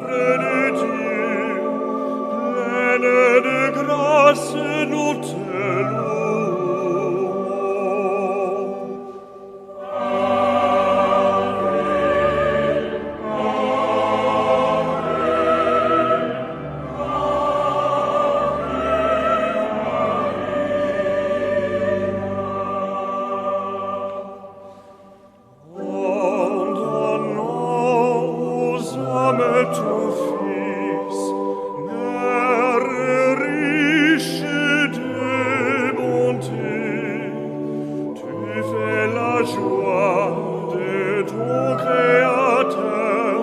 près de Dieu, pleine de grâce, nous te louons. En donnant aux hommes ton Fils, Mère riche de bonté, tu fais la joie de ton Créateur,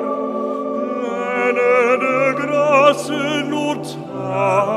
pleine de grâce, nous t'acclamons.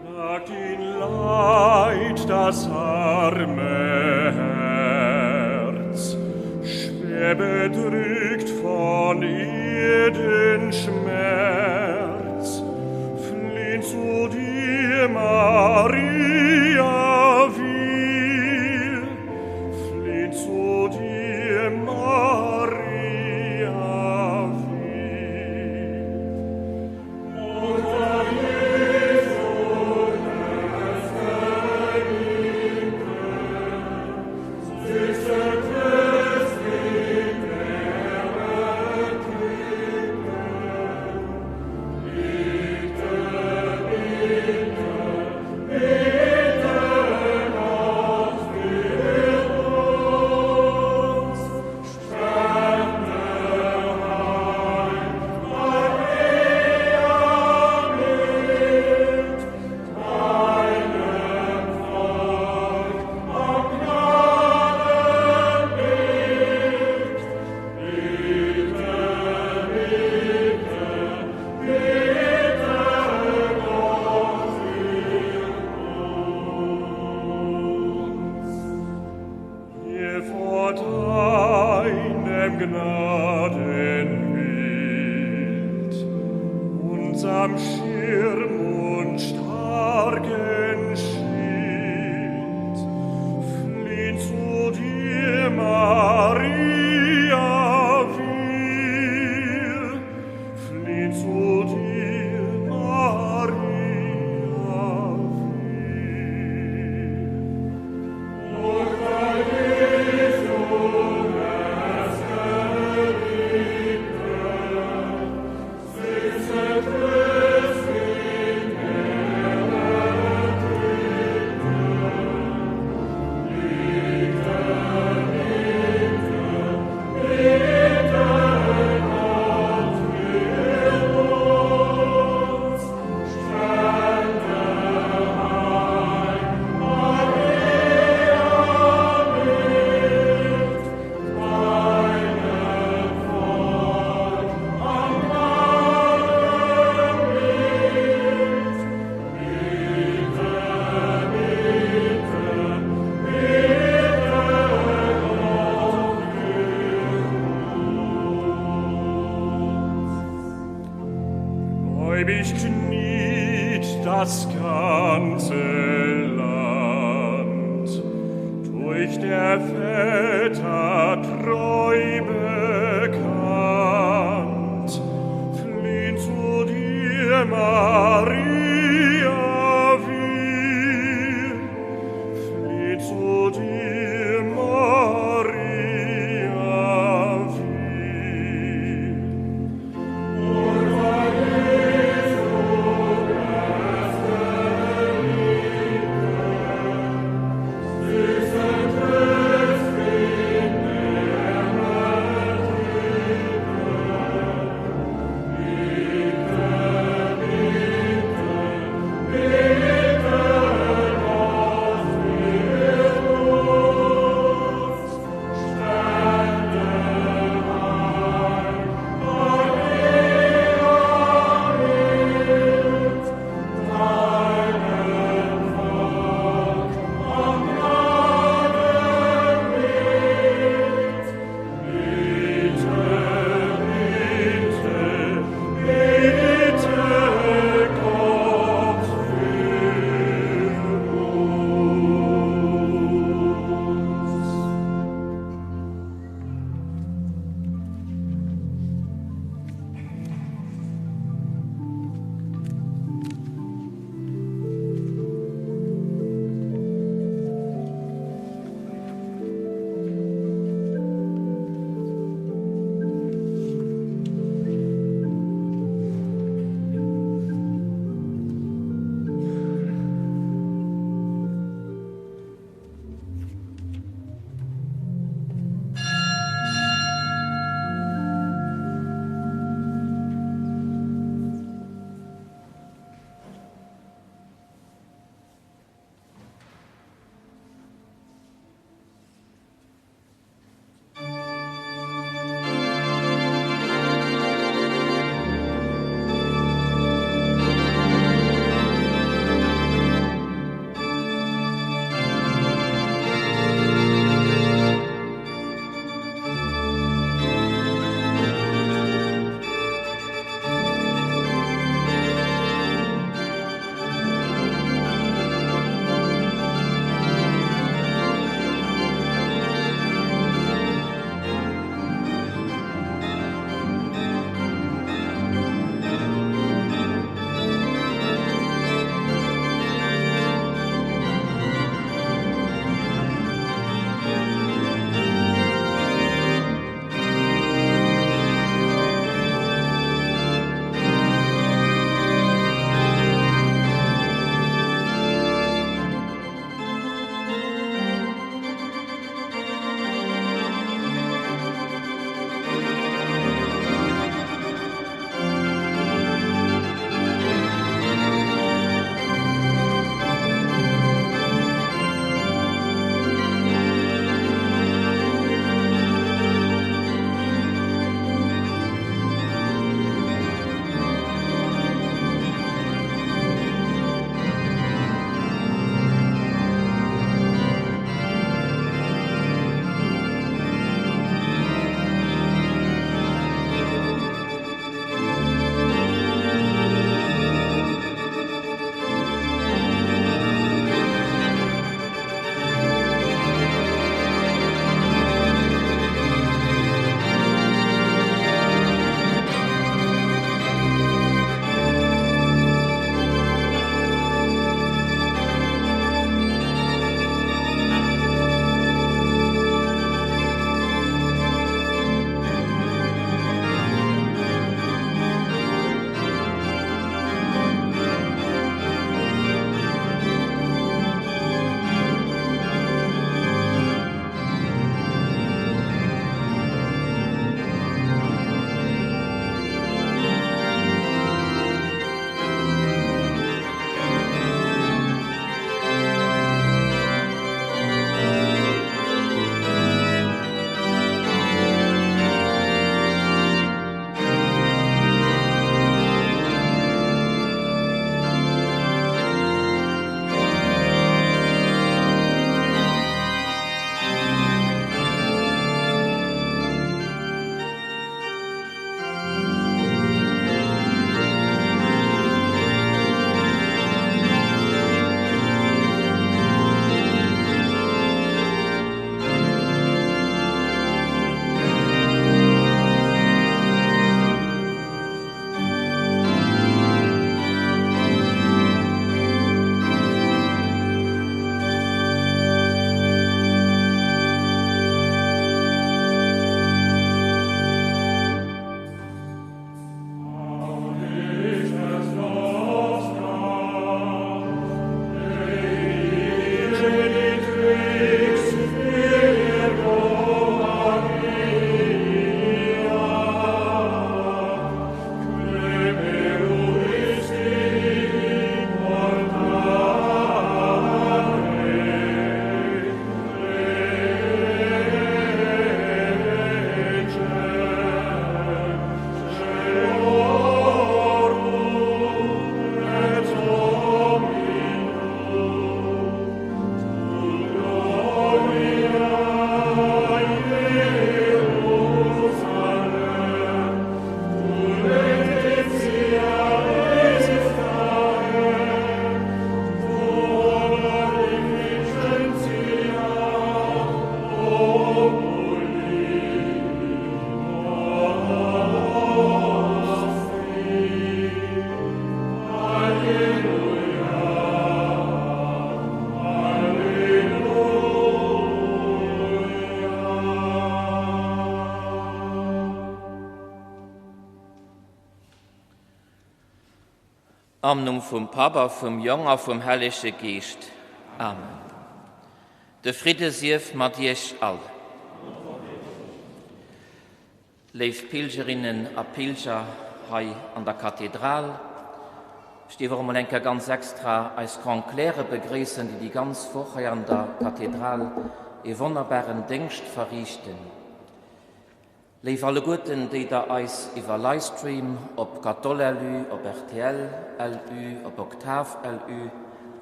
Klagt in Leid das arme Herz, schwer bedrückt von ihr den Schmerz. Flehn zu dir, Maria, wir, flehn zu dir, Maria, wir. Bitte, bitte, Euch der Väter treu bekannt. Flehn zu dir, Maria, wir. Flehn zu dir, Maria, wir. Am Numm vum Papp a vum Jong a vum Hellege Geescht. Amen. De Fridde sief mat iech all. Léif Pilgerinnen a Pilger hei an der Kathedral, ech dierf och emol eng Kéier ganz extra eis Grand Clercë begréissen, déi déi ganz Woch hei an der Kathedral ee wonnerbaren Déngscht verriichten. Léif alleguerten, déi der eis iwwer Livestream op Kathol-LU, op RTL-LU, op Oktav-LU,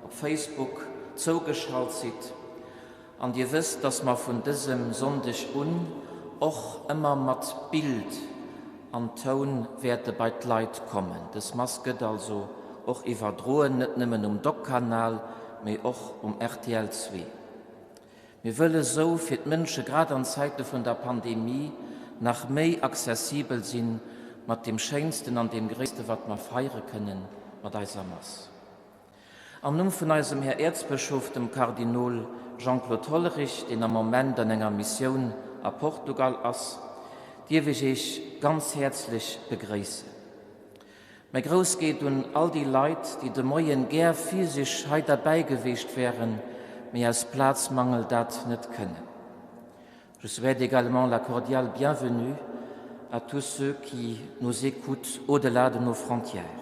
op Facebook zougeschalt sidd, An Dir wësst, dass mer vun dësem Sonndeg un och ëmmer mat Bild an Toun wäerte bei d'Leit kommen. Dës Mass gëtt also och iwwerdroen, net nëmmen um Doc-Kanal, mee och um rtl 2. Mir wëlle sou fir d'Mënsche grad an Zäite vun der Pandemie nach méi accessibel sinn, mat deem Schéinsten an deem Gréisste wat mer feiere kënnen, mat eiser Mass. Am Numm vun eisem Här Äerzbëschof, dem Kardinol Jean-Claude Hollerich, deen am Moment an enger Missioun a Portugal ass, dierf ech Iech ganz häerzlech begréissen. Mäi Grouss geet un all déi Leit, déi de Moien gär physisch hei derbäi geweecht wären, mee aus Plazmangel dat net kënnen. Je souhaite également la cordiale bienvenue à tous ceux qui nous écoutent au-delà de nos frontières.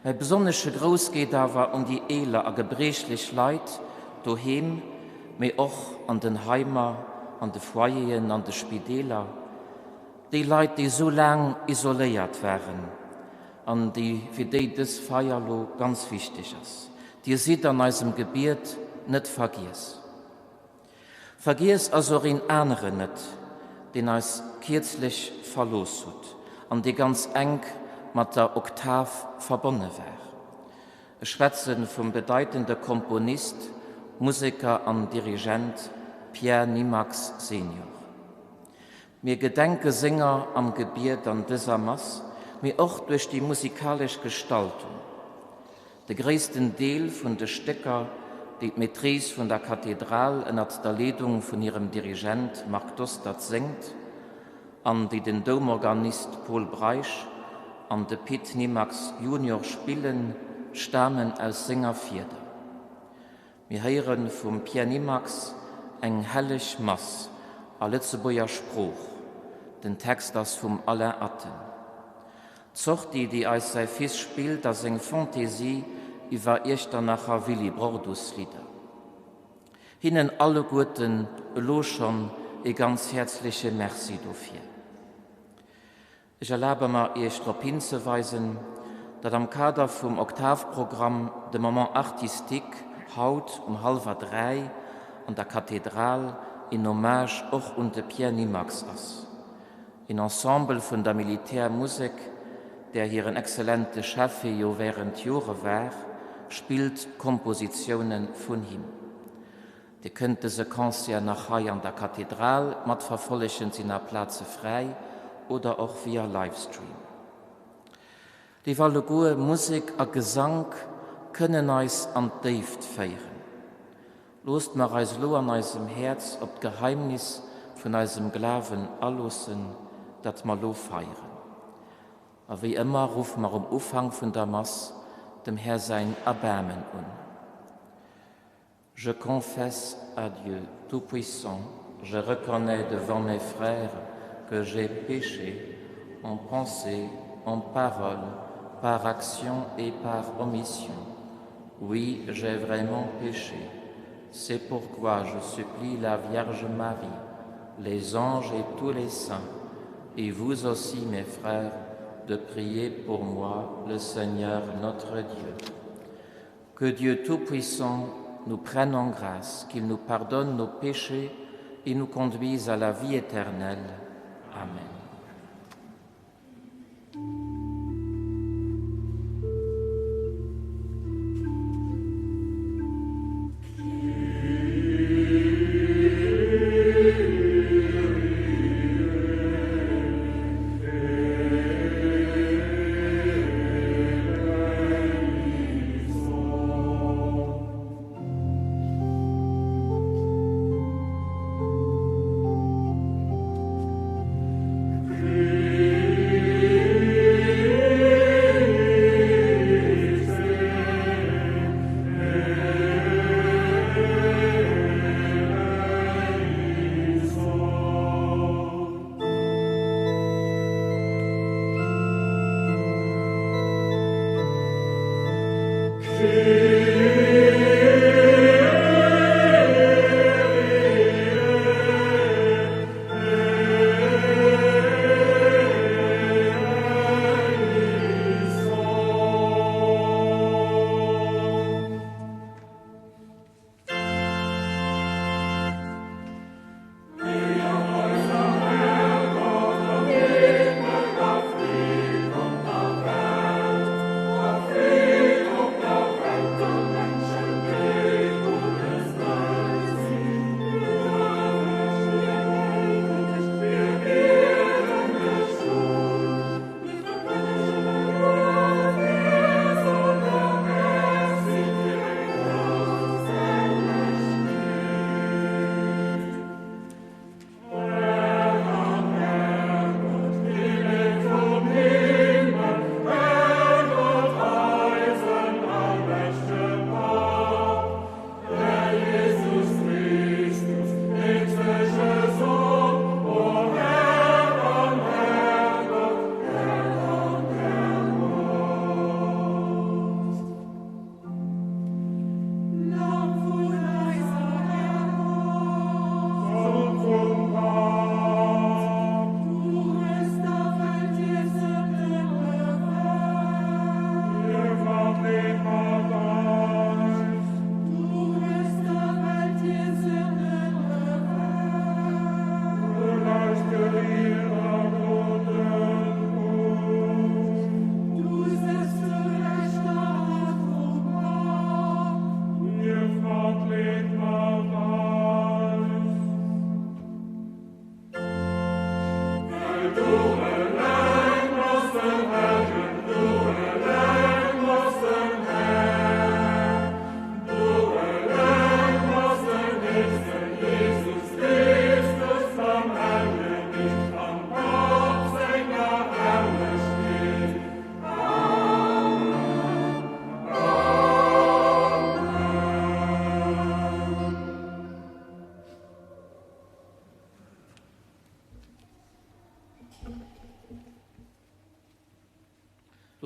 Mäi besonnesche Grouss geet awer un déi eeler a gebriechlech Leit doheem, mee och an den Heimer, an de Foyeren, an de Spideeler, déi Leit, déi esou laang isoléiert waren an déi, fir déi dës Feier elo ganz wichteg ass. Dir sidd an eisem Gebiet net vergiess. Vergiess ass och een aneren net, deen eis kierzlech verlooss hutt an dee ganz enk mat der Oktav verbonne war. Ech schwätze vum bedeitende Komponist, Museker an Dirigent Pierre Nimax senior. Mir gedenke senger am Gebiet an dëser Mass, mee och duerch déi musikalesch Gestaltung. De gréissten Deel vun de Stécker, déi d'Maîtrise vun der Kathedral ënnert der Leedung vun hirem Dirigent Marc Dostert séngt an déi den Doumorganist Pol Breisch an de Pit Nimax Junior spillen, stamen aus senger Fieder. Mir héiere vum Pierre Nimax eng helleg Mass a Lëtzebuerger Sprooch. Den Text ass vum Alain Atten. D'Sortie, déi eis säi Fils spillt, ass eng Fantaisie iwwer Iechternacher Willibrordus-Lidder. Hinnen alleguerten elo schonn ee ganz häerzleche Merci dofir. Ech erlabe mer, Iech drop hinzeweisen, datt am Kader vum Oktavprogramm de Moment artistique haut um hallwer 3 an der Kathedral een Hommage och un de Pierre Nimax ass. Een Ensemble vun der Militärmusek, där hiren exzellente Chef hie jo während Jore war, spillt Kompositioune vun him. Dir kënnt dëse Concert nach hei an der Kathedral matverfollegen, sinn nach Plaze fräi, oder och via Livestream. Léif alleguer, Musek a Gesank kënnen eis an d'Déift féieren. Loosst mer eis elo an eisem Häerz op d'Geheimnis vun eisem Glawen aloossen, dat mer elo feieren. A wéi ëmmer ruffe mer um Ufank vun der Mass dem Här säin Erbaarmen un. Je confesse à Dieu Tout-Puissant, je reconnais devant mes frères que j'ai péché en pensée, en parole, par action et par omission. Oui, j'ai vraiment péché. C'est pourquoi je supplie la Vierge Marie, les anges et tous les saints, et vous aussi, mes frères, de prier pour moi, le Seigneur notre Dieu. Que Dieu Tout-Puissant nous prenne en grâce, qu'il nous pardonne nos péchés et nous conduise à la vie éternelle. Amen.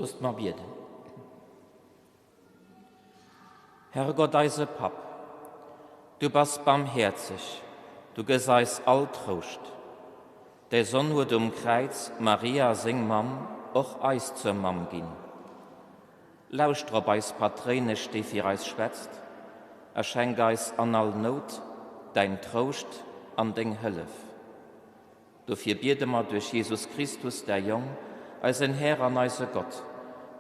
Loosst mer bieden. Herrgott eise Papp, du bass barmhäerzeg, du gëss eis all Trouscht. Däi Sonn huet um Kräiz Maria, seng Mamm, och eis zur Mamm ginn. Lauschter op eis Patréinesch, déi fir eis schwätzt, a schenk eis an all Nout däin Trouscht an deng Hëllef. Dofir biede mer duerch Jesus Christus, däi Jong, eisen Här an eise Gott,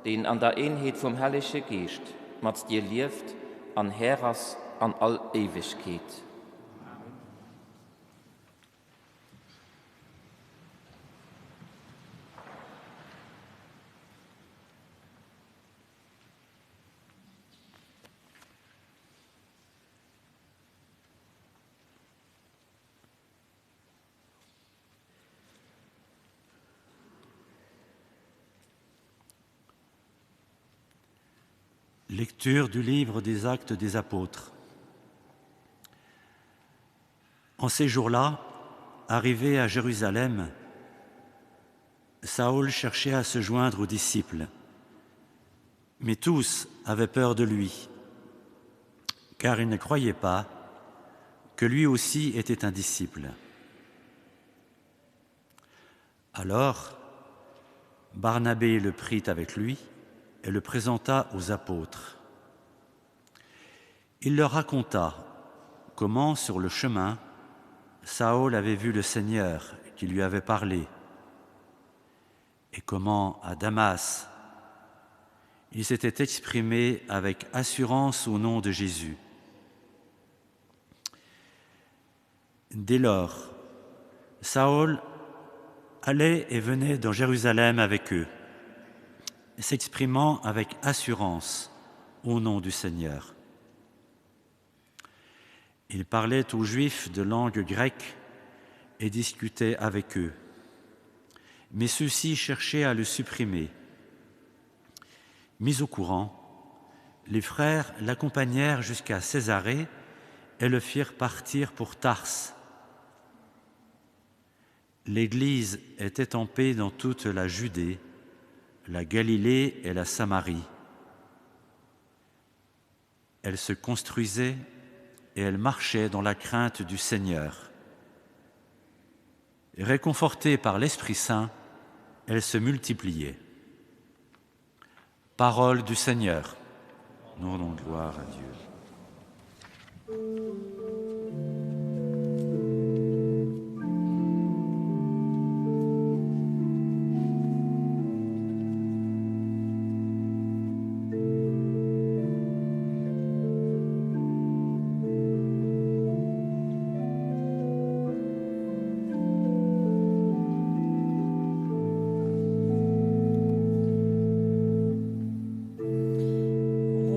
deen an der Eenheet vum Hellege Geescht mat dir lieft an Här ass an all Éiwegkeet. Amen. Lecture du livre des Actes des Apôtres. En ces jours-là, arrivé à Jérusalem, Saul cherchait à se joindre aux disciples. Mais tous avaient peur de lui, car ils ne croyaient pas que lui aussi était un disciple. Alors, Barnabé le prit avec lui et le présenta aux apôtres. Il leur raconta comment, sur le chemin, Saul avait vu le Seigneur qui lui avait parlé, et comment, à Damas, il s'était exprimé avec assurance au nom de Jésus. Dès lors, Saul allait et venait dans Jérusalem avec eux, s'exprimant avec assurance au nom du Seigneur. Il parlait aux Juifs de langue grecque et discutait avec eux. Mais ceux-ci cherchaient à le supprimer. Mis au courant, les frères l'accompagnèrent jusqu'à Césarée et le firent partir pour Tarse. L'Église était en paix dans toute la Judée, la Galilée et la Samarie. Elle se construisait et elle marchait dans la crainte du Seigneur. Réconfortée par l'Esprit Saint, elle se multipliait. Parole du Seigneur. Nous rendons gloire à Dieu.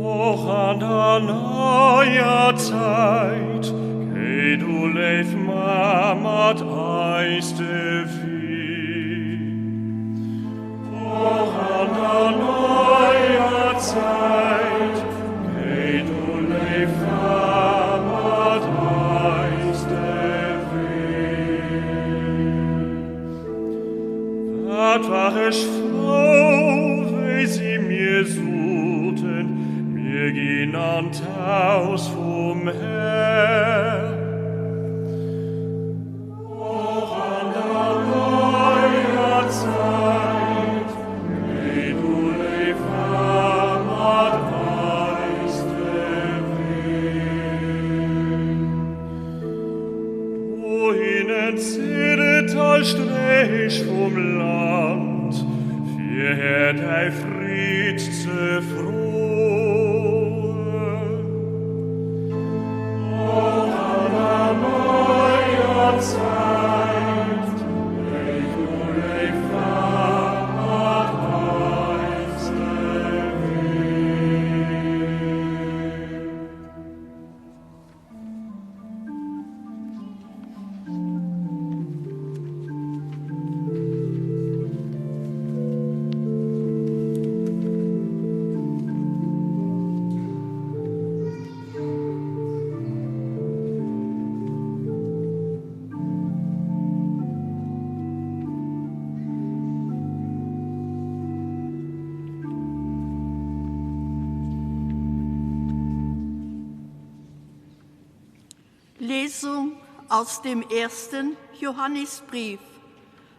Och an der neier Zäit, géi du léif Mamm mat eis de Wee. Och an der neier Zäit, géi du léif Mamm mat eis de Wee. Wat war ech frou, wéi si mir soten, Mir ginn an d'Haus vum Här. Och an der neier Zäit, géi du léif Mamm mat eis de Wee. Dohinnen zitt all Stréch vum Land, fir Här däi Fried ze froen. Och an der neier Zäit, géi du léif Mamm mat eis de Wee. Lesung aus dem ersten Johannesbrief.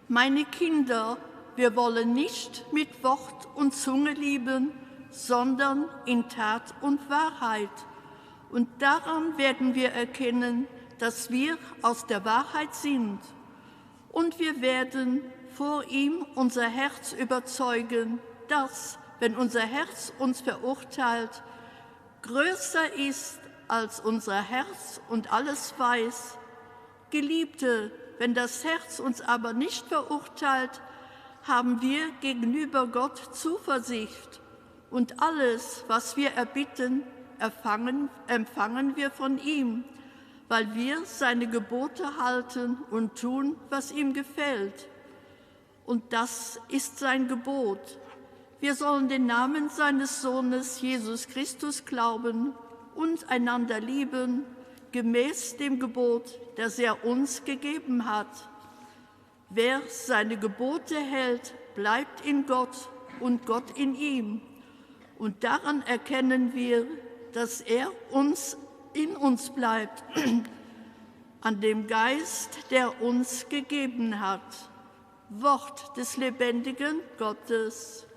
Meine Kinder, wir wollen nicht mit Wort und Zunge lieben, sondern in Tat und Wahrheit. Und daran werden wir erkennen, dass wir aus der Wahrheit sind. Und wir werden vor ihm unser Herz überzeugen, dass, wenn unser Herz uns verurteilt, größer ist als unser Herz und alles weiß. Geliebte, wenn das Herz uns aber nicht verurteilt, haben wir gegenüber Gott Zuversicht und alles, was wir erbitten, erfangen, empfangen wir von ihm, weil wir seine Gebote halten und tun, was ihm gefällt. Und das ist sein Gebot. Wir sollen den Namen seines Sohnes Jesus Christus glauben und einander lieben, gemäß dem Gebot, das er uns gegeben hat. Wer seine Gebote hält, bleibt in Gott und Gott in ihm. Und daran erkennen wir, dass er uns in uns bleibt, an dem Geist, der uns gegeben hat. Wort des lebendigen Gottes.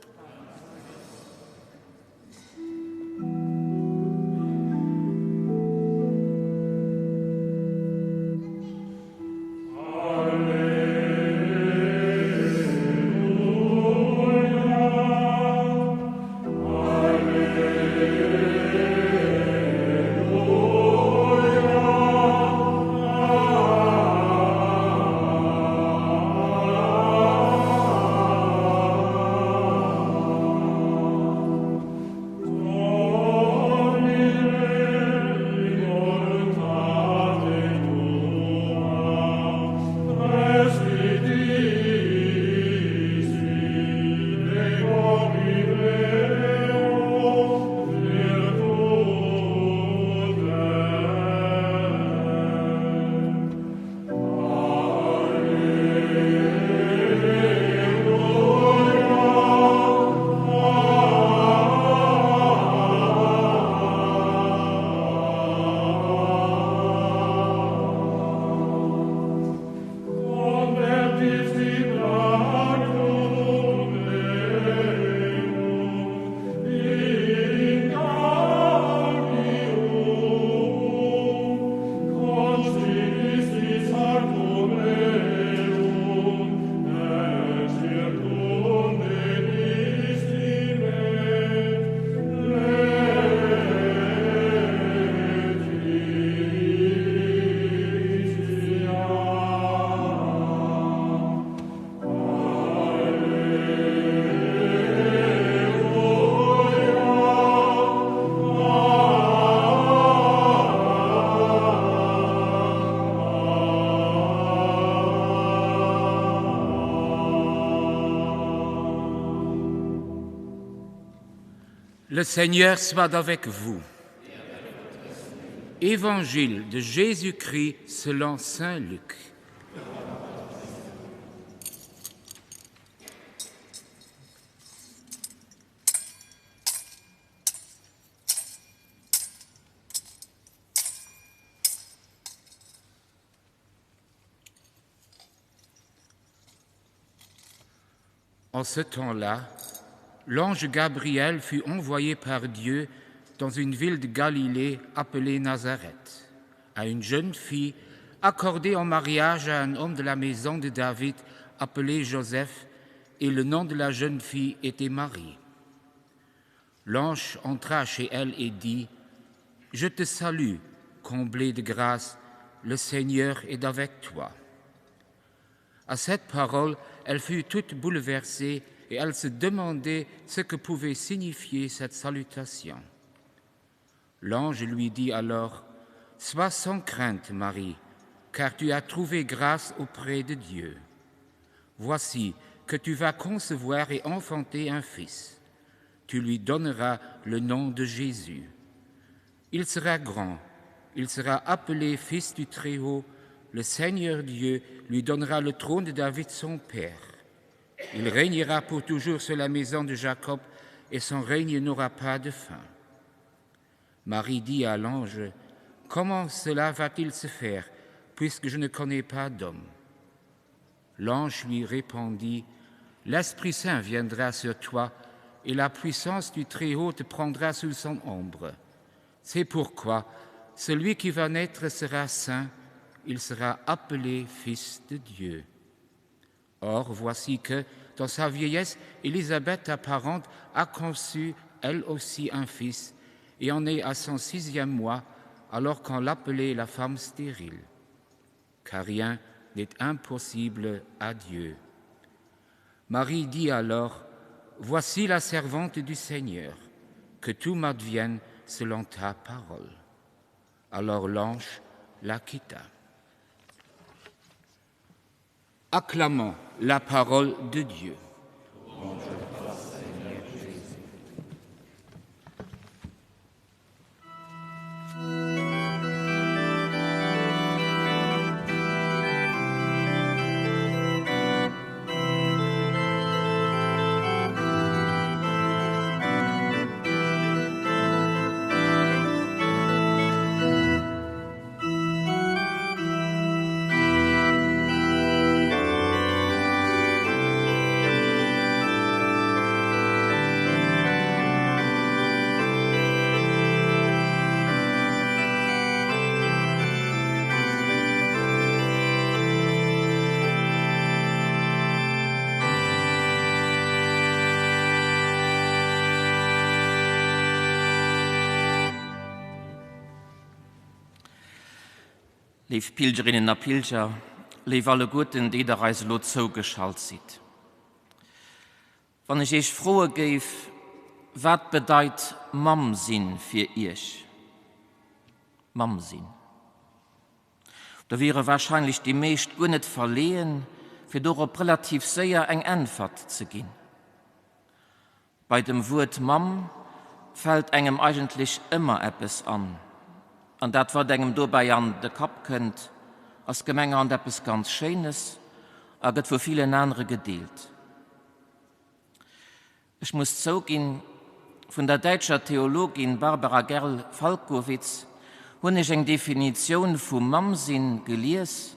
Le Seigneur soit avec vous. Évangile de Jésus-Christ selon Saint Luc. En ce temps-là, l'ange Gabriel fut envoyé par Dieu dans une ville de Galilée appelée Nazareth, à une jeune fille accordée en mariage à un homme de la maison de David appelé Joseph, et le nom de la jeune fille était Marie. L'ange entra chez elle et dit: Je te salue, comblée de grâce, le Seigneur est avec toi. À cette parole, elle fut toute bouleversée et elle se demandait ce que pouvait signifier cette salutation. L'ange lui dit alors: Sois sans crainte, Marie, car tu as trouvé grâce auprès de Dieu. Voici que tu vas concevoir et enfanter un fils. Tu lui donneras le nom de Jésus. Il sera grand, il sera appelé fils du Très-Haut. Le Seigneur Dieu lui donnera le trône de David son père. Il régnera pour toujours sur la maison de Jacob, et son règne n'aura pas de fin. Marie dit à l'ange: Comment cela va-t-il se faire, puisque je ne connais pas d'homme L'ange lui répondit, L'Esprit Saint viendra sur toi, et la puissance du Très-Haut te prendra sous son ombre. C'est pourquoi celui qui va naître sera saint, il sera appelé fils de Dieu. Or, voici que, dans sa vieillesse, Élisabeth, ta parente, a conçu elle aussi un fils, et en est à son sixième mois, alors qu'on l'appelait la femme stérile. Car rien n'est impossible à Dieu. Marie dit alors, Voici la servante du Seigneur, que tout m'advienne selon ta parole. Alors l'ange la quitta. Acclamons la parole de Dieu. Léif Pilgerinnen a Pilger, léif alleguerten, déi der eis elo zougeschalt sidd. Wann ech Iech froe géif, Wat bedeit Mamm sinn fir Iech? Mamm sinn. Da wiere warscheinlech déi meescht guer net verleeën, fir dorop relativ séier eng Äntwert ze ginn. Bei dem Wuert Mamm fält engem eigentlech ëmmer eppes an. An dat wat engem dobäi an de Kapp kënnt, ass gemengerhand eppes ganz Schéines a gëtt vu villen anere gedeelt. Ech muss zouginn, vun der däitscher Theologin Barbara Gerl-Falkowitz hunn ech eng Definitioun vu Mamm-sinn gelies,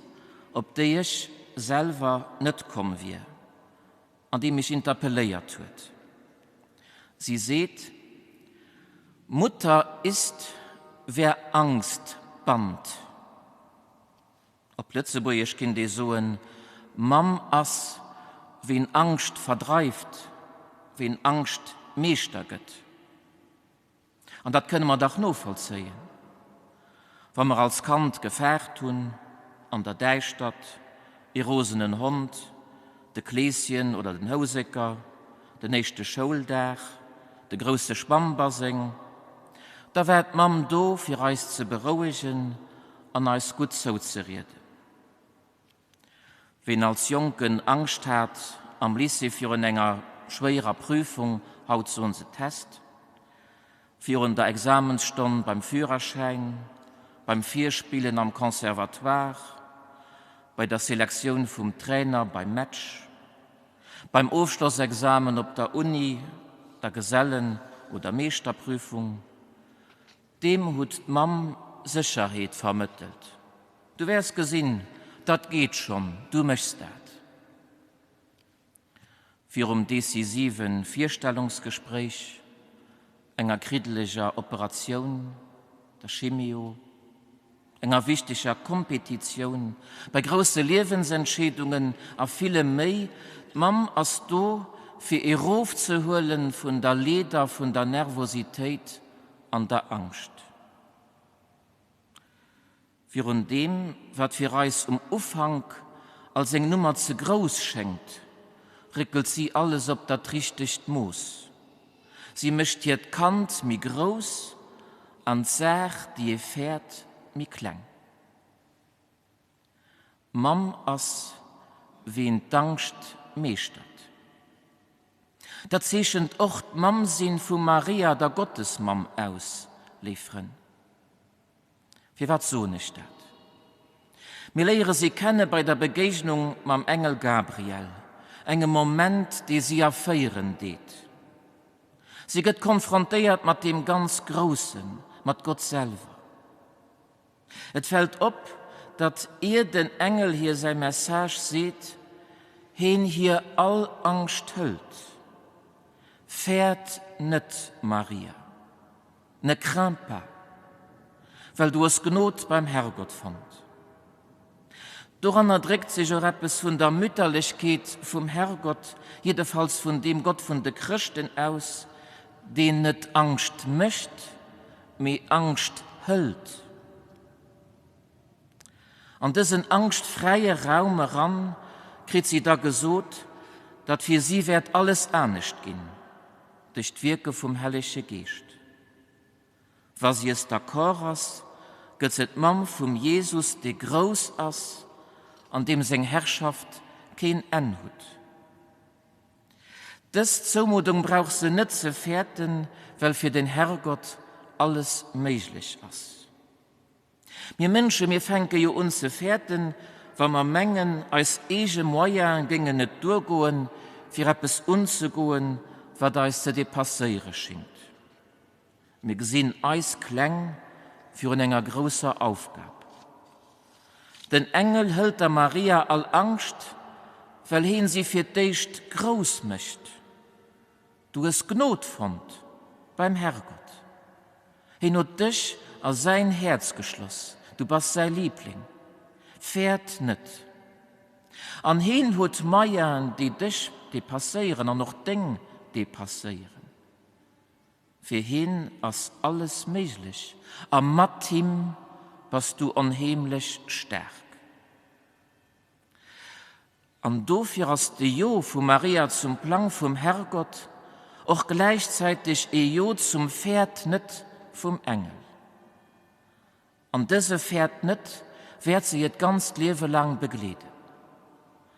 op déi ech selwer net komm wier an déi mech interpelléiert huet. Si seet, Mutter ist, wer Angst bannt. Op Lëtzebuergesch kinnt ee soen, Mamm ass, ween Angscht verdreift, ween Angscht Meeschter gëtt. An dat kënne mer dach novollzéien. Wa mer als Kand gefaart hunn, an der Däischtert, ee rosenen Hond, de Kleeschen oder den Houseker, den éischte Schouldag, de grousse Schwammbaseng, da war d'Mamm do fir eis ze berouegen an eis gutt zouzerieden. Ween als Jonken Angscht hat am Lycée virun enger schwéierer Prüfung, haut soen se Test, virun der Examensstonn beim Führerschäin, beim Virspillen am Conservatoire, bei der Selektioun vum Trainer beim Match, beim Ofschlossexamen op der Uni, der Gesellen oder Meeschterprüfung, Deem hutt d'Mamm Sécherheet vermëttelt. Du wäers gesinn, dat geet schonn, du méchs dat. Virum decisive Virstellungsgespréich, enger kriddeleger Operatioun, der Chemio, enger wichteger Kompetitioun, bei grousse Liewensentscheedungen a villem méi, d'Mamm ass do, fir ee rofzehuelen vun der Leeder vun der Nervositéit an der Angscht. Virun deem, wat fir eis um Ufank als eng Nummer ze grouss schéngt, réckelt si alles op dat richtegt Mooss. Si mécht hiert Kand méi grouss an d'Saach, déi ee fäert, méi kleng. Mamm ass, ween d'Angscht meeschtert. Dat zeechent och d'Mammsinn vu Maria, der Gottesmamm, aus, léif Frënn. Firwat soen ech dat? Mir léiere si kenne bei der Begéignung mam Engel Gabriel, engem Moment, dee si erféieren deet. Si gëtt konfrontéiert mat deem ganz Groussen, mat Gott selwer. Et fält op, datt ier den Engel hir säi Message seet, heen hir all Angscht hëlt, Fäert net, Maria, ne crains pas, well du hues Gnod beim Herrgott fonnt. Doranner dréckt sech och eppes vun der Mütterlechkeet vum Herrgott, jiddefalls vun deem Gott vun de Chrëschten aus, deen net Angscht mécht, mee Angscht hëlt. An dësen angschtfräie Raum eran kritt si da gesot, datt fir si wäert alles anescht ginn, duerch d'Wierke vum Hellege Geescht. Wa si es d'accord ass, gëtt se d'Mamm vum Jesus, dee grouss ass an deem seng Herrschaft keen Enn hutt. Dës Zoumuddung brauch se net ze fäerten, well fir den Herrgott alles méiglech ass. Mir Mënsche, mir fänke jo un ze fäerten, wa mer mengen, eis eege Moyene géingen net duergoen, fir eppes unzegoen, wat eis ze depasséiere schingt. Mir gesinn eis kleng virun enger grousser Aufgab. Den Engel hëlt der Maria all Angscht, well heen si fir d'éischt grouss mécht. Du hues Gnod fonnt beim Herrgott. Heen huet dech a säin Häerz geschloss, du bass säi Liebling. Fäert net. An heen huet Moyenen, déi dech depasséieren an och deng depasséieren. Fir hien ass alles méiglech a mat him bass du onheemlech staark. An dofir ass de Jo vu Maria zum Plang vum Herrgott och gläichzäiteg ee Jo zum Fäert net vum Engel. An dëse Fäert net wäert se hiert ganzt Liewe laang begleeden.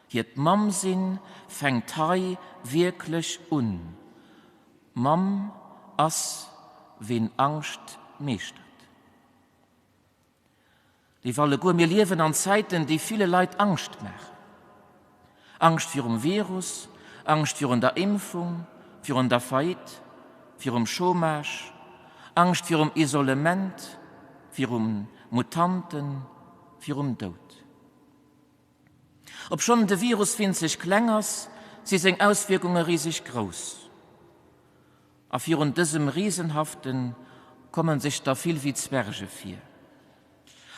Hiert Mamm-Sinn fänkt hei wierklech un. Mamm ass, ween Angscht meeschtert. Léif alleguer, mir liewen an Zäiten, déi ville Leit Angscht maachen. Angscht virum Virus, Angscht virun der Impfung, virun der Faillite, virum Chômage, Angscht virum Isolement, virum Mutanten, virum Doud. Obschonn de Virus winzeg kleng ass, si seng Auswierkunge riseg grouss. A virun dësem Risenhaften komme sech der vill wéi Zwerge vir.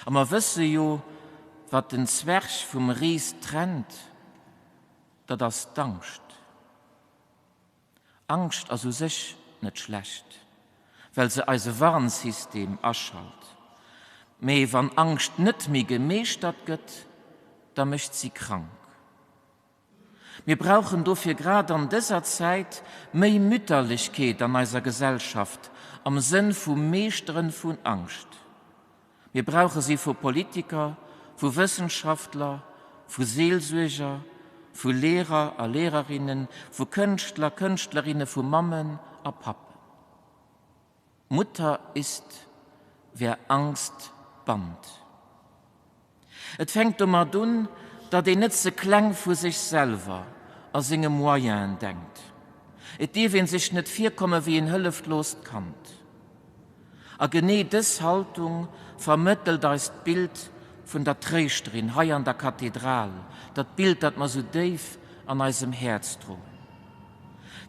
A mer wësse jo, wat den Zwerg vum Ris trennt, dat ass d'Angscht. Angscht ass u sech net schlecht, well se eise Warnsystem aschalt. Mee wann Angscht net méi gemeeschtert gëtt, da mécht si krank. Mir brauchen dofir grad an dëser Zäit méi Mütterlechkeet an eiser Gesellschaft am Sënn vu Meeschteren vun Angscht. Mir brauche si vu Politiker, vu Wëssenschaftler, vu Seelsuerger, vu Lehrer a Lehrerinnen, vu Kënschtler, Kënschtlerinne, vu Mammen a Pappen. Mutter ist, wer Angst bannt. Et fänkt domat un, datt een net ze kleng vu sech selwer a senge Moyenen denkt. Et dierf een sech net virkomme wéi en hëllefloost Kand. A genee dës Haltung vermëttelt eis d'Bild vun der Tréischterin hei an der Kathedral, dat Bild, dat mer sou déif an eisem Häerz droen.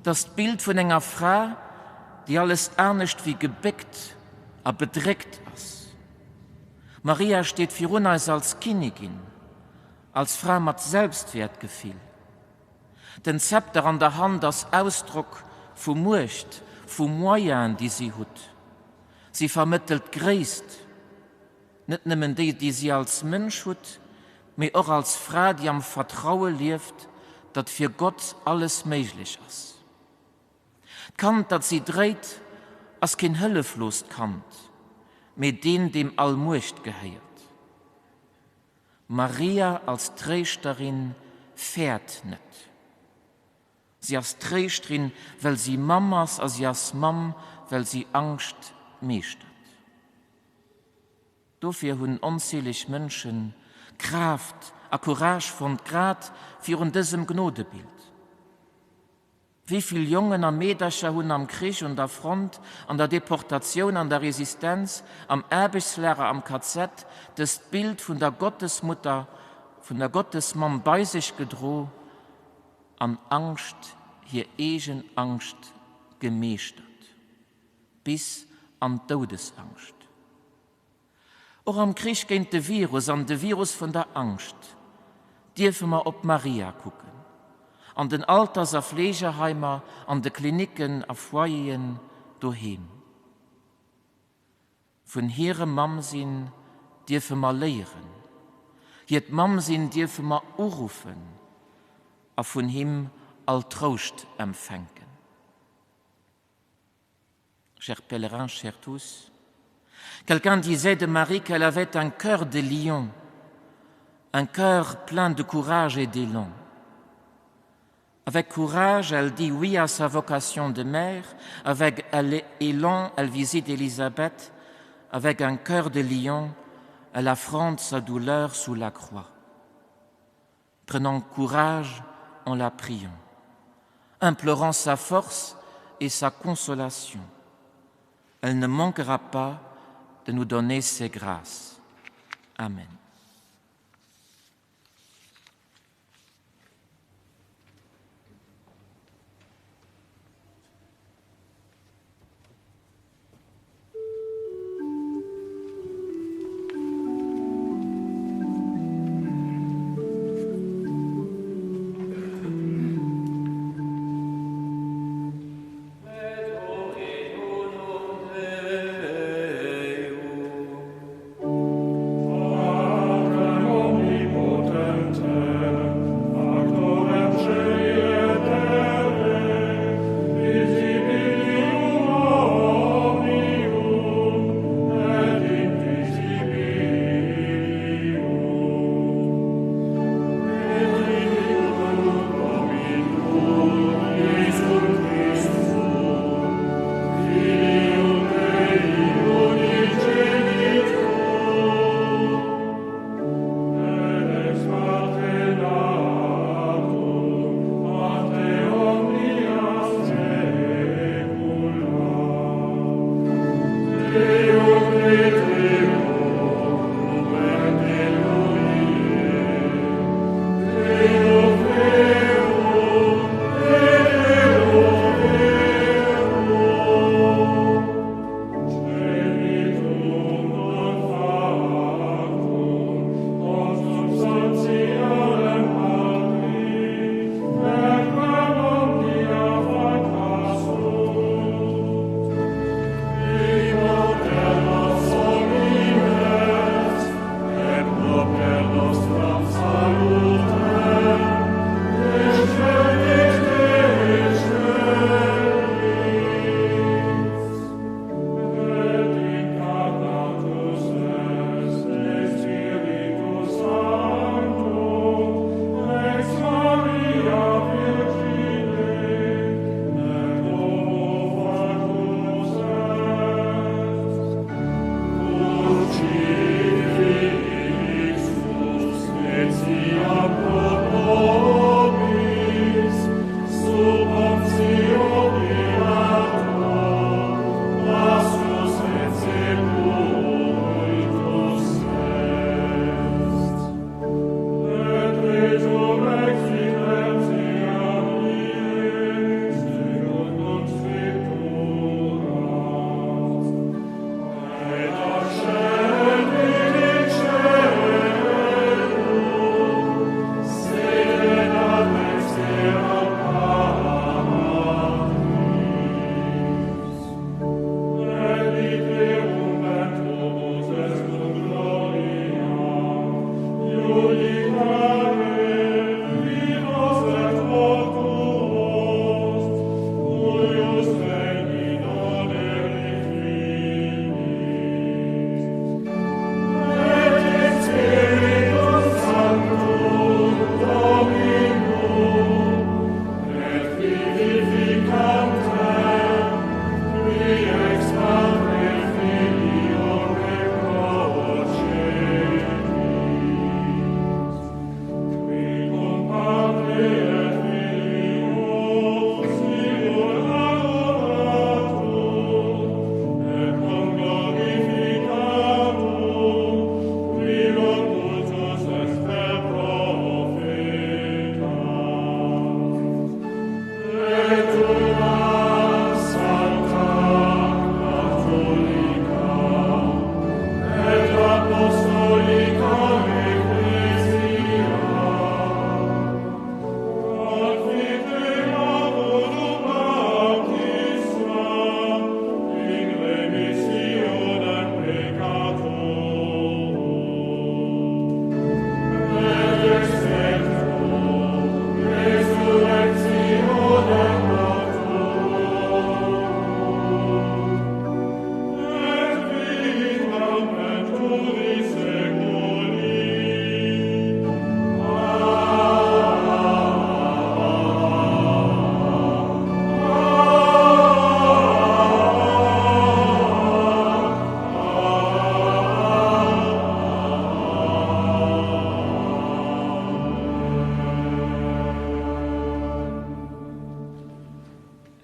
't ass d'Bild vun enger Fra, déi alles anescht wéi gebéckt a bedréckt ass. Maria steet virun eis als Kinnigin, als Fra mat Selbstwäertgefill. Den Zepter an der Hand ass Ausdrock vu Muecht, vu Moyenen, déi si hutt. Si vermëttelt Gréisst, net nëmmen déi, déi si als Mënsch hutt, mee och als Fra, déi am Vertraue lieft, datt fir Gott alles méiglech ass. D'Kand, dat si dréit, ass keen hëllefloost Kand, mee deen, deem all Muecht gehéiert. Maria als Tréischterin fäert net. Si ass Tréischterin, well si Mamm ass, a si ass Mamm, well si Angscht meeschtert. Dofir hunn onzähleg Mënschen Kraaft a Courage fonnt, grad virun dësem Gnodebild. Wéi vill Jongen a Meedercher hunn am Krich, un der Front, an der Deportatioun, an der Resistenz, am Aarbechtslager, am KZ dëst Bild vun der Gottesmutter, vun der Gottesmamm bei sech gedro an Angscht, hir eegen Angscht gemeeschtert, bis an d'Doudesangscht. Och am Krich géint de Virus an de Virus vun der Angscht dierfe mer op Maria kucken. An den Alters a Fleegeheimer, an de Klinicken a Foyeren, doheem. Vun hirem Mammsinn dierfe mer léieren, hiert Mammsinn dierfe mer uruffen a vun him all Trouscht empfänken. Chers pèlerins, chers tous, quelqu'un disait de Marie qu'elle avait un cœur de lion, un cœur plein de courage et d'élan. Avec courage, elle dit oui à sa vocation de mère, avec élan, elle visite Élisabeth, avec un cœur de lion, elle affronte sa douleur sous la croix. Prenant courage en la priant, implorant sa force et sa consolation, elle ne manquera pas de nous donner ses grâces. Amen.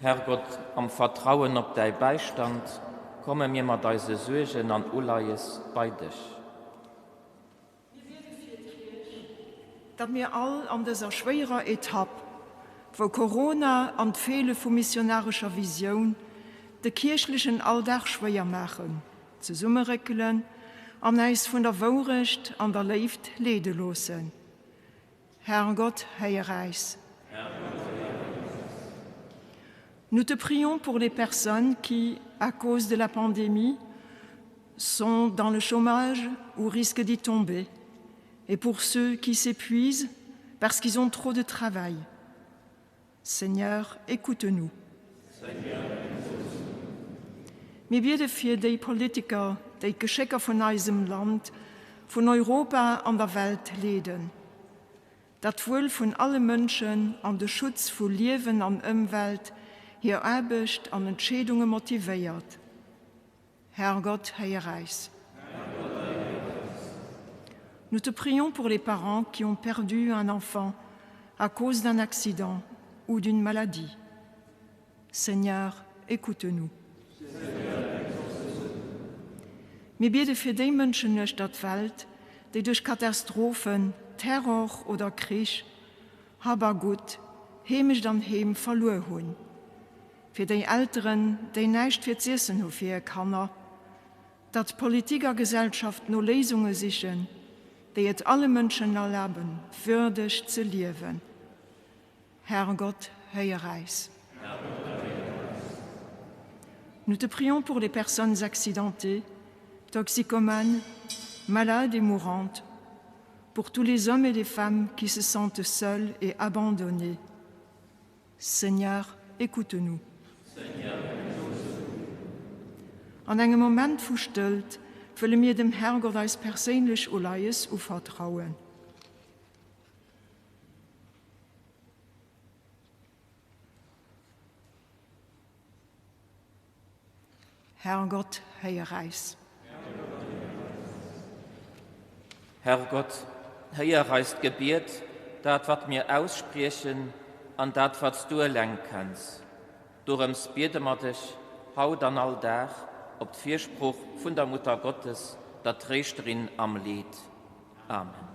Herrgott, am Vertrauen op däi Bäistand komme mir mat eise Suergen an Uleies bei dech. Mir biede fir d'Kierch, datt mir all an dëser schwéierer Etapp, wou Corona an d'Feele vu missionarescher Visioun de kierchlechen Alldag schwéier maachen, zesummeréckelen an äis vun der Wourecht an der Léift leede loossen. Herrgott, héier äis. Nous te prions pour les personnes qui, à cause de la pandémie, sont dans le chômage ou risquent d'y tomber, et pour ceux qui s'épuisent parce qu'ils ont trop de travail. Seigneur, écoute-nous. Mir biede fir déi Politiker, déi d'Geschécker vun eisem Land, vun Europa an der Welt leeden. Datt d'Wuel vun alle Mënschen an de Schutz vu Liewen an Ëmwelt hir Aarbecht an Entscheedunge motivéiert. Herrgott, héier äis. Nous te prions pour les parents qui ont perdu un enfant à cause d'un accident ou d'une maladie. Seigneur, écoute-nous. Mir biede fir déi Mënschen uechter d'Welt, déi duerch Katastrophen, Terror oder Krich Hab a Gutt, Heemecht an Heem verluer hunn. Fir déi Elteren, déi näischt fir z'iessen hu fir hir Kanner. Datt Politik a Gesellschaft no Léisunge sichen, déi et alle Mënschen erlaben, würdeg ze liewen. Herrgott, héier äis. Nous te prions pour les personnes accidentées, toxicomanes, malades et mourantes, pour tous les hommes et les femmes qui se sentent seuls et abandonnés. Seigneur, écoute-nous. An engem Moment vu Stëllt wëlle mir dem Herrgott eis perséinlech Uleies uvertrauen. Herrgott, héier äis. Herrgott, héier eist Gebiet, dat wat mir ausspriechen an dat wat s du eleng kenns. Dorëms biede mer dech, haut an all Dag, op d'Firsprooch vun der Mutter Gottes, der Tréischterin am Leed. Amen.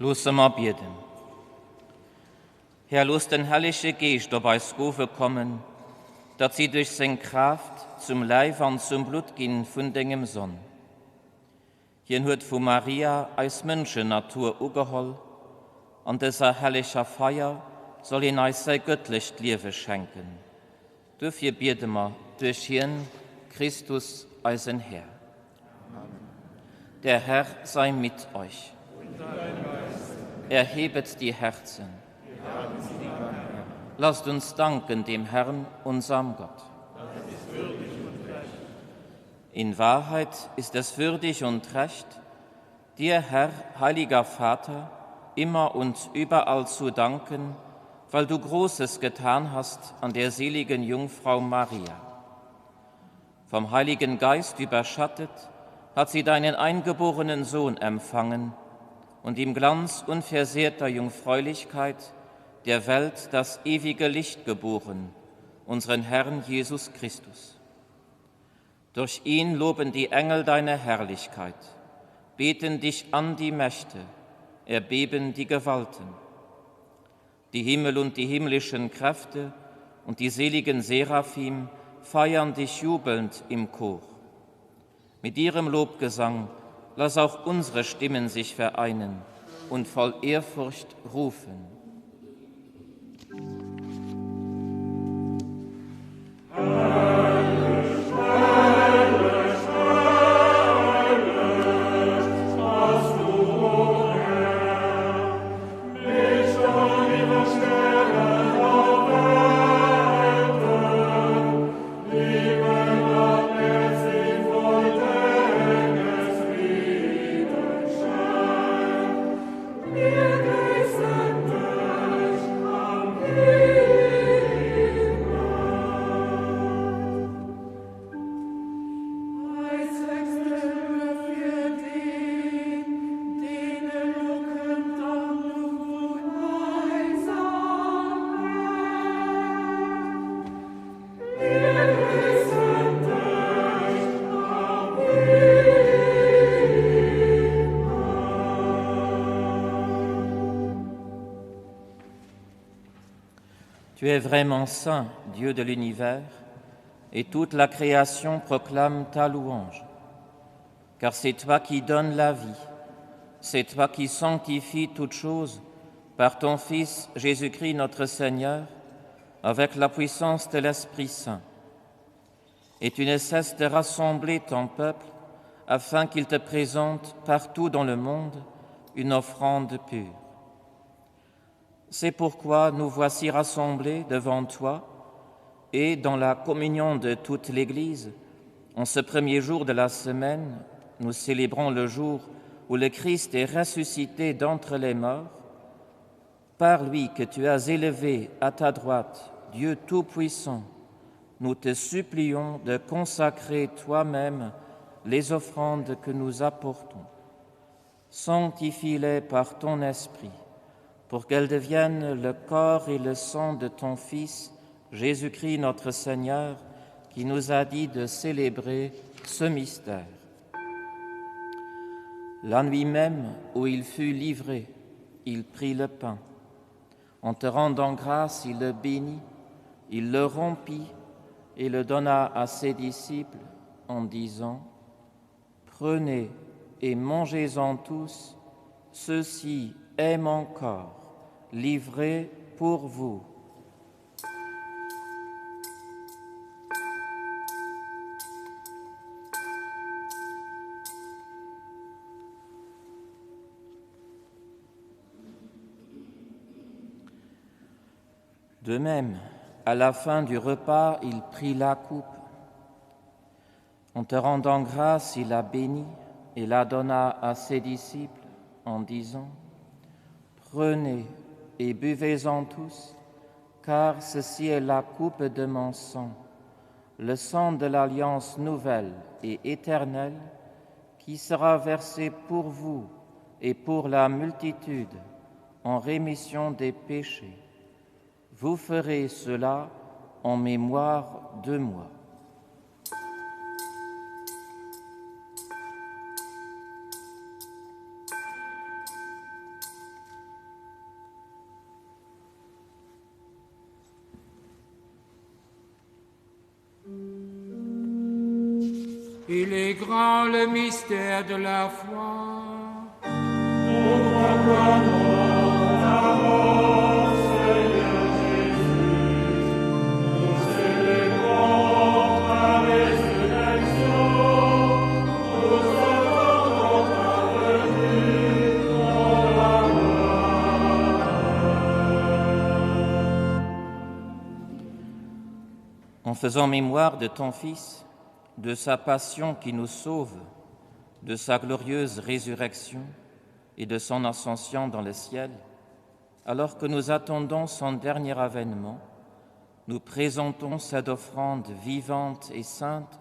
Loosse mer bieden. Här, looss den Hellege Geescht op eis Gowe kommen, datt si duerch seng Kraaft zum Läif an zum Blutt ginn vun dengem Sonn. Hien huet vu Maria eis Mënschennatur ugeholl. An dëser helleger Feier soll hien eis säi gëttlecht Liewe schenken. Duerfir biede mer duerch hien, Christus, eisen Här. Der Herr sei mit euch. Erhebet die Herzen. Lasst uns danken dem Herrn, unserem Gott. In Wahrheit ist es würdig und recht, dir, Herr, heiliger Vater, immer und überall zu danken, weil du Großes getan hast an der seligen Jungfrau Maria. Vom Heiligen Geist überschattet, hat sie deinen eingeborenen Sohn empfangen und im Glanz unversehrter Jungfräulichkeit der Welt das ewige Licht geboren, unseren Herrn Jesus Christus. Durch ihn loben die Engel deine Herrlichkeit, beten dich an die Mächte, erbeben die Gewalten. Die Himmel und die himmlischen Kräfte und die seligen Seraphim feiern dich jubelnd im Chor. Mit ihrem Lobgesang lass auch unsere Stimmen sich vereinen und voll Ehrfurcht rufen. Tu es vraiment saint, Dieu de l'univers, et toute la création proclame ta louange. Car c'est toi qui donnes la vie, c'est toi qui sanctifies toutes choses par ton Fils Jésus-Christ notre Seigneur, avec la puissance de l'Esprit Saint. Et tu ne cesses de rassembler ton peuple afin qu'il te présente partout dans le monde une offrande pure. C'est pourquoi nous voici rassemblés devant toi et dans la communion de toute l'Église, en ce premier jour de la semaine, nous célébrons le jour où le Christ est ressuscité d'entre les morts, par lui que tu as élevé à ta droite, Dieu Tout-Puissant, nous te supplions de consacrer toi-même les offrandes que nous apportons. Sanctifie-les par ton esprit, pour qu'elles deviennent le corps et le sang de ton Fils, Jésus-Christ notre Seigneur, qui nous a dit de célébrer ce mystère. La nuit même où il fut livré, il prit le pain. En te rendant grâce, il le bénit, il le rompit et le donna à ses disciples en disant, Prenez et mangez-en tous, ceci est mon corps, livré pour vous. De même, à la fin du repas, il prit la coupe. En te rendant grâce, il la bénit et la donna à ses disciples en disant, Prenez et buvez-en tous, car ceci est la coupe de mon sang, le sang de l'alliance nouvelle et éternelle, qui sera versé pour vous et pour la multitude en rémission des péchés. Vous ferez cela en mémoire de moi. Il est grand le mystère de la foi. Nous proclamons ta mort, Seigneur Jésus. Nous célébrons ta résurrection. Nous attendons ta venue dans la gloire. En faisant mémoire de ton Fils, de sa passion qui nous sauve, de sa glorieuse résurrection et de son ascension dans le ciel, alors que nous attendons son dernier avènement, nous présentons cette offrande vivante et sainte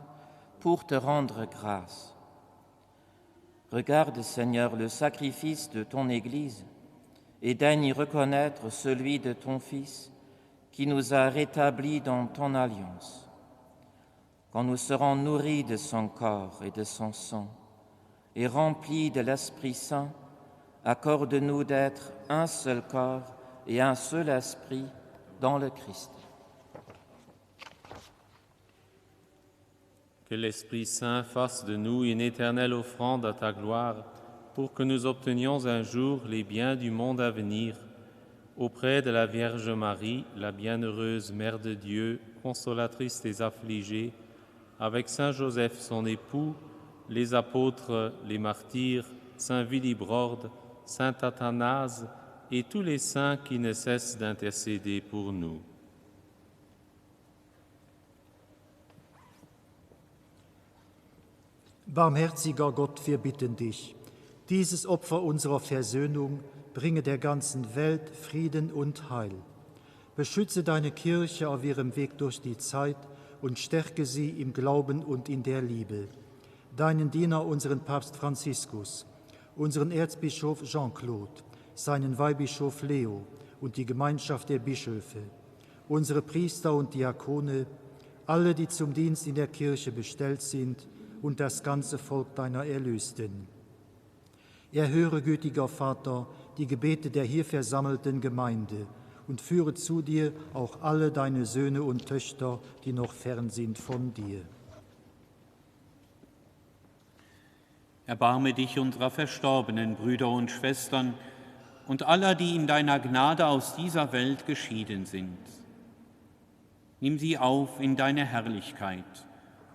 pour te rendre grâce. Regarde, Seigneur, le sacrifice de ton Église et daigne y reconnaître celui de ton Fils qui nous a rétablis dans ton alliance. Quand nous serons nourris de son corps et de son sang et remplis de l'Esprit Saint, accorde-nous d'être un seul corps et un seul esprit dans le Christ. Que l'Esprit Saint fasse de nous une éternelle offrande à ta gloire, pour que nous obtenions un jour les biens du monde à venir, auprès de la Vierge Marie, la bienheureuse Mère de Dieu, consolatrice des affligés, avec Saint Joseph son époux, les apôtres, les martyrs, Saint Willibrord, Saint Athanase et tous les saints qui ne cessent d'intercéder pour nous. Barmherziger Gott, wir bitten dich, dieses Opfer unserer Versöhnung bringe der ganzen Welt Frieden und Heil. Beschütze deine Kirche auf ihrem Weg durch die Zeit und stärke sie im Glauben und in der Liebe. Deinen Diener, unseren Papst Franziskus, unseren Erzbischof Jean-Claude, seinen Weihbischof Leo und die Gemeinschaft der Bischöfe, unsere Priester und Diakone, alle, die zum Dienst in der Kirche bestellt sind und das ganze Volk deiner Erlösten. Erhöre, gütiger Vater, die Gebete der hier versammelten Gemeinde und führe zu dir auch alle deine Söhne und Töchter, die noch fern sind von dir. Erbarme dich unserer verstorbenen Brüder und Schwestern und aller, die in deiner Gnade aus dieser Welt geschieden sind. Nimm sie auf in deine Herrlichkeit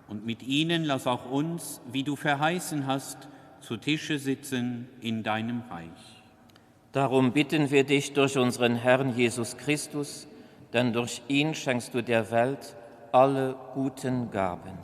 und mit ihnen lass auch uns, wie du verheißen hast, zu Tische sitzen in deinem Reich. Darum bitten wir dich durch unseren Herrn Jesus Christus, denn durch ihn schenkst du der Welt alle guten Gaben.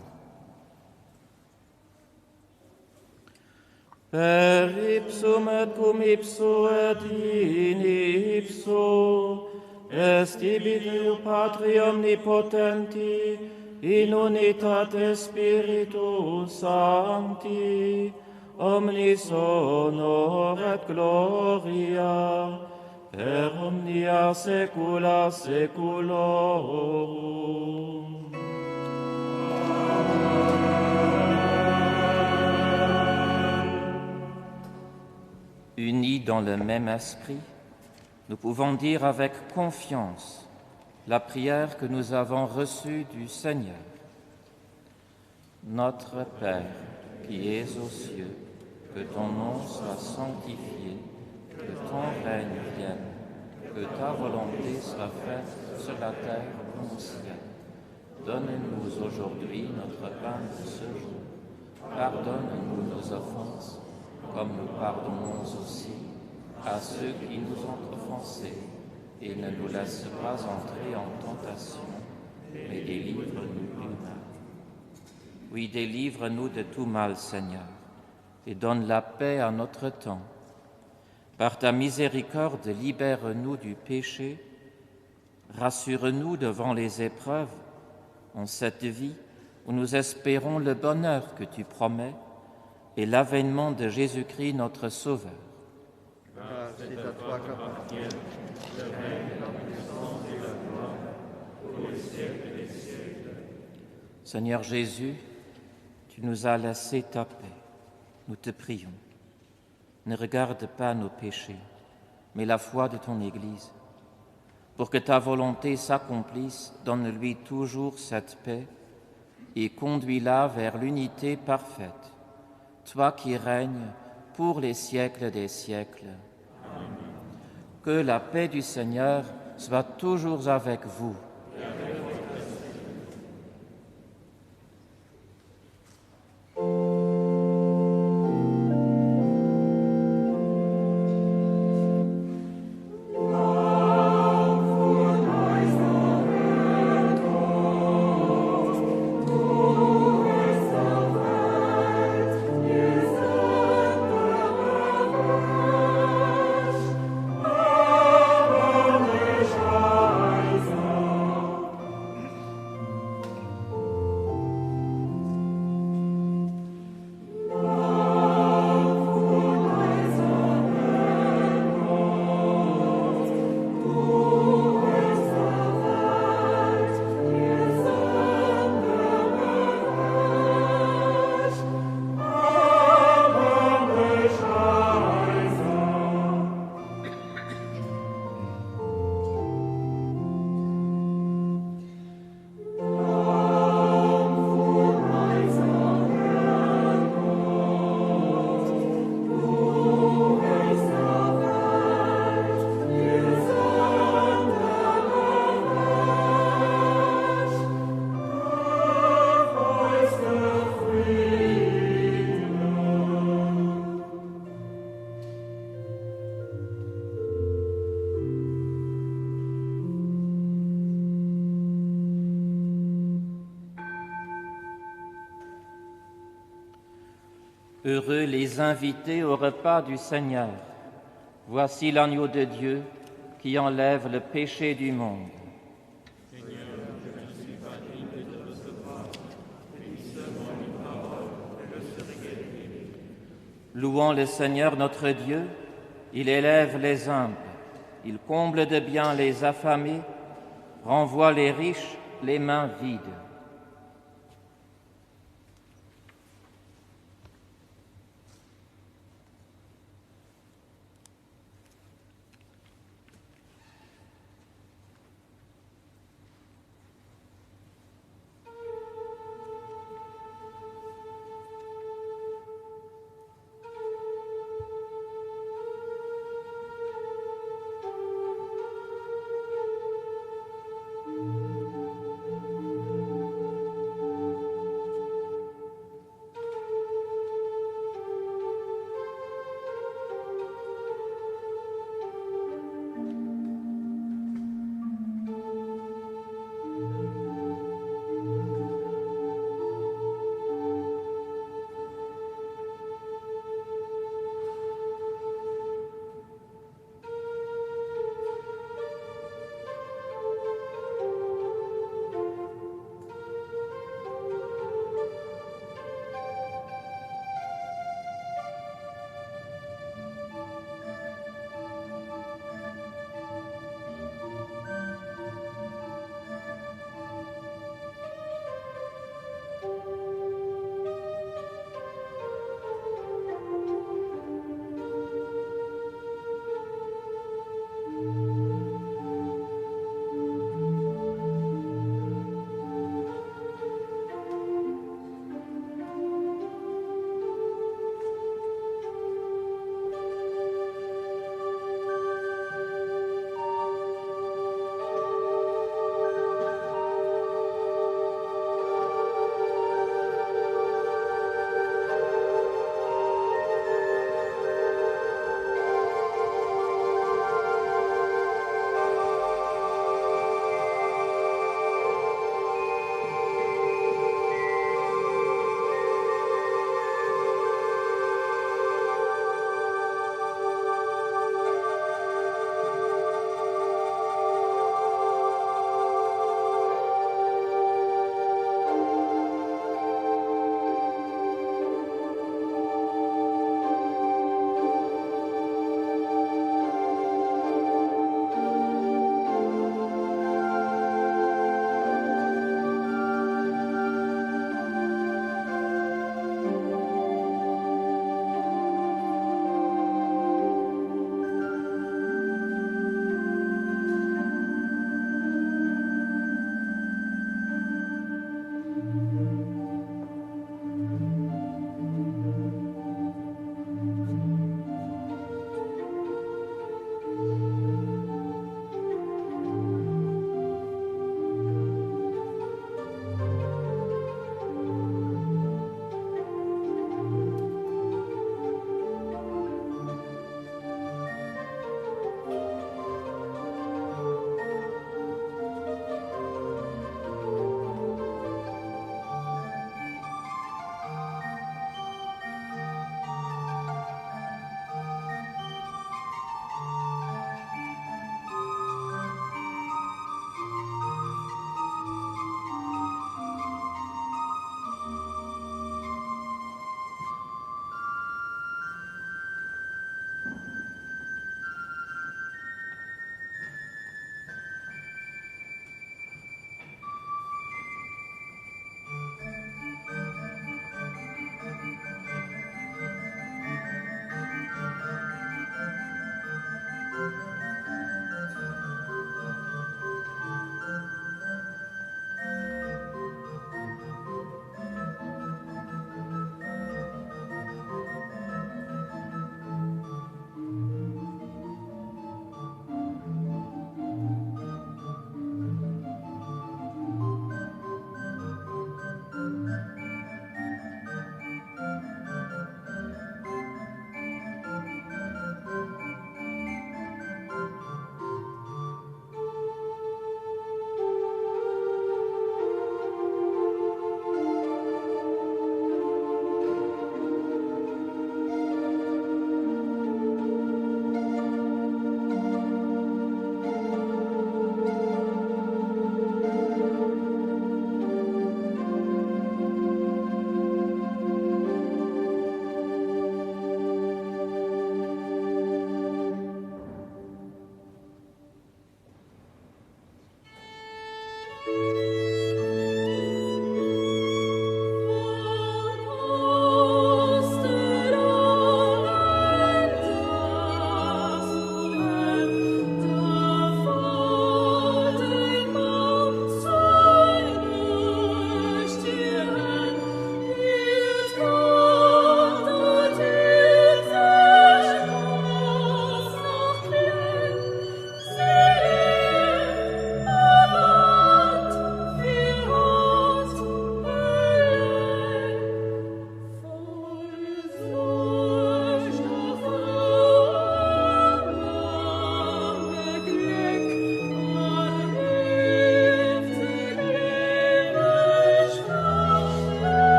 Per ipsum et cum ipso et in ipso est ibi Deo Patri omnipotenti in unitate Spiritus Sancti omnis honor et gloria per omnia saecula saeculorum. Unis dans le même esprit, nous pouvons dire avec confiance la prière que nous avons reçue du Seigneur. Notre Père qui es aux cieux, que ton nom soit sanctifié, que ton règne vienne, que ta volonté soit faite sur la terre comme au ciel. Donne-nous aujourd'hui notre pain de ce jour. Pardonne-nous nos offenses, comme nous pardonnons aussi à ceux qui nous ont offensés, et ne nous laisse pas entrer en tentation, mais délivre-nous du mal. Oui, délivre-nous de tout mal, Seigneur, et donne la paix à notre temps. Par ta miséricorde, libère-nous du péché, rassure-nous devant les épreuves en cette vie où nous espérons le bonheur que tu promets et l'avènement de Jésus-Christ notre Sauveur. Car c'est à toi qu'appartient le règne, la puissance et la gloire pour les siècles des siècles. Seigneur Jésus, tu nous as laissé ta paix. Nous te prions. Ne regarde pas nos péchés, mais la foi de ton Église. Pour que ta volonté s'accomplisse, donne-lui toujours cette paix. Et conduis-la vers l'unité parfaite. Toi qui règnes pour les siècles des siècles. Amen. Que la paix du Seigneur soit toujours avec vous. Heureux les invités au repas du Seigneur. Voici l'agneau de Dieu qui enlève le péché du monde. Louons le Seigneur notre Dieu, il élève les humbles, il comble de bien les affamés, renvoie les riches les mains vides.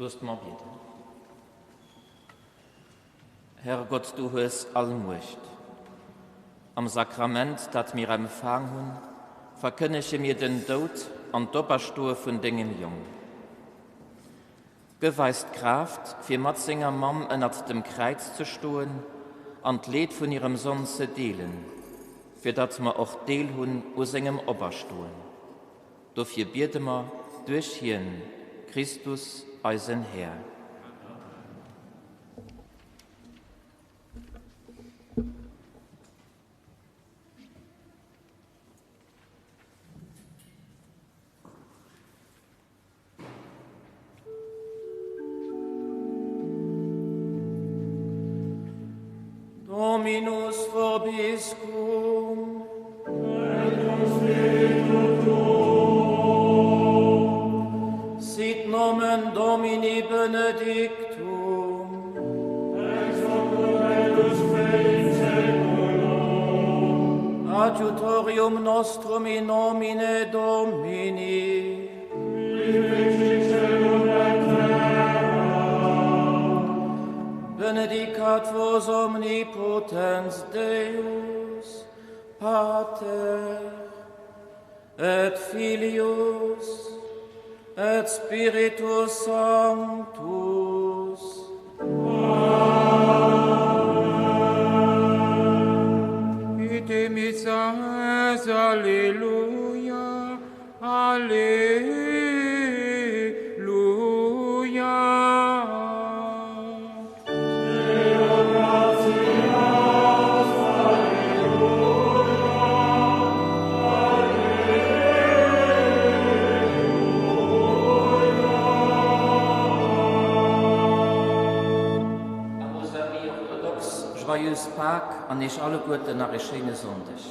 Loosst mer bieden. Herr Gott, du hues all Muecht. Am Sakrament, dat mir empfaang hunn, verkënnege mir den Doud an d'Operstoe vun dengem Jong. Gëff eis d'Kraaft, fir mat senger Mamm ënnert dem Kräiz ze stoen an d'Leed vun hirem Sonn ze deelen, fir datt mer och Deel hunn u sengem Operstoen. Dofir biede mer duerch hien, Christus, eisen Här. Dominus vobiscum. Et cum spiritu tuo. Sit nomen Domini benedictum. Ex hoc nunc et usque in saeculum. Adjutorium nostrum in nomine Domini. Benedicat vos omnipotens Deus, Pater, et Filius, et Spiritus Sanctus. Amen. Ite missa Alleluia, Alleluia. Deo gratias, Alleluia, Alleluia. À nos amis orthodoxes, joyeuse Pâques an Iech alleguerten nach e schéine Sonndeg.